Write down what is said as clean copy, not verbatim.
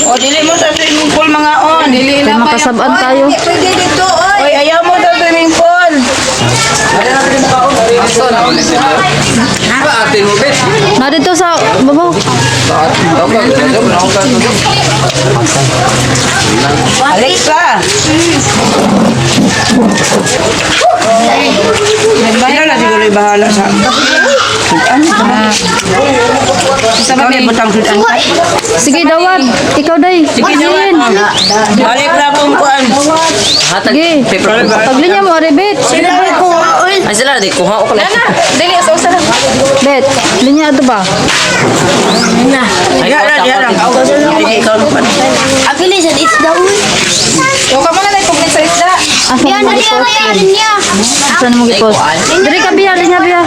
O, dili mo sa swimming pool mga on. Dili Kay makasab-an tayo. Pwede dito, oy. Oy, ayaw mo sa swimming pool. Asa na ulit sila? Ba, atin mo, bet? Na dito sa babaw. Alexa. Sila na siguro bahala sa sudan. Ikaw na ibutang sudan ka. Sige, dawat. Ikaw day. Sige, Dawat. Balik na akong kuan. Sige. Paglinya mo, ari, Bet. Ay sila di kuha ko na. Dili, sa usa lang. Bet, linya ato ba? Diha na, diha na. Sige, ikaw na kuan. Apili sa isda uy. O, kamo na lang puglit sa isda. Asa Yan, mo dali gipos? yan, niya. Asa mo gipos? Diri ka biya, linya biya.